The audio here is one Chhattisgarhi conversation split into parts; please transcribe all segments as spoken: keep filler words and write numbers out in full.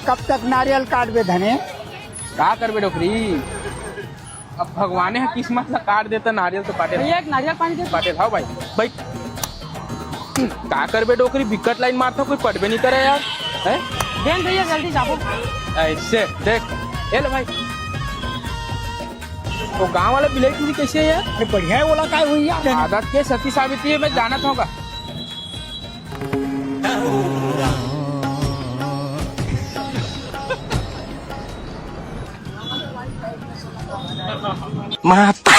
कब तक नारियल काटबे धने? का करबे डोकरी, अब भगवाने ह किस्मत ला काट देता, नारियल तो काटे। भैया, एक नारियल पानी दे। काटे, लाओ भाई, भाई। का करबे डोकरी, बिकट लाइन मारता, कोई पटबे नहीं करे यार। हैं? देन भैया, जल्दी जाबो। ऐसे देख, ए ले भाई, वो गांव वाला बिलाई टूरी कैसे है यार? अरे बढ़िया है, ओला काय हुई यार? आदत के सती सावित्री है, मैं जानत हूँ का। माता।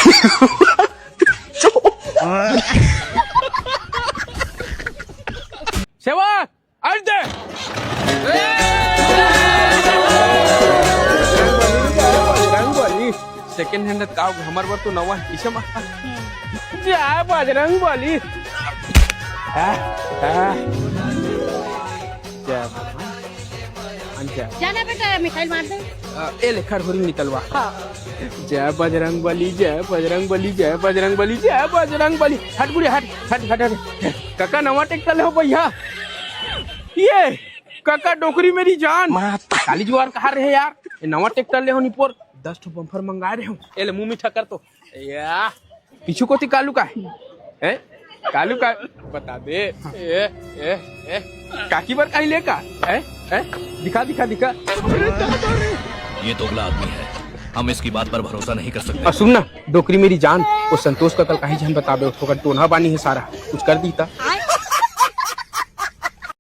सेवक, आज दे। सेकंड हैंड का, हमर बर तो नवा है, इसे मार। जय बजरंग बली। आ, आ। जय भगवान। अच्छा। जाना बेटा, मिठाई मार दे। अ, ए ले, खरहुरी निकलवा। हाँ। जय बजरंग बली, जय बजरंग बली, जय बजरंग बली, जय बजरंग बली। हट गुड़िया, हट, हट, हट, हट। काका, नवा ट्रैक्टर ले हो भैया। ये, काका, डोकरी मेरी जान। माता। काली जुआर कहाँ रहे यार? ये नवा ट्रैक्टर ले हो निपोर। दस ठो बम्फर मंगा रहे हो। ए ले, मुंह मीठा कर तो। या, पीछू कोती कालू का है? हैं? कालू का, बता दे। ए, ए, ए, काकी बर काई लेका? हैं? हैं? दिखा, दिखा, दिखा। ये दोगला आदमी है, हम इसकी बात पर भरोसा नहीं कर सकते। और सुन ना, डोकरी मेरी जान, वो संतोष का कल काई झन बताबे, ओकर टोना बानी है सारा, कुछ कर दीता।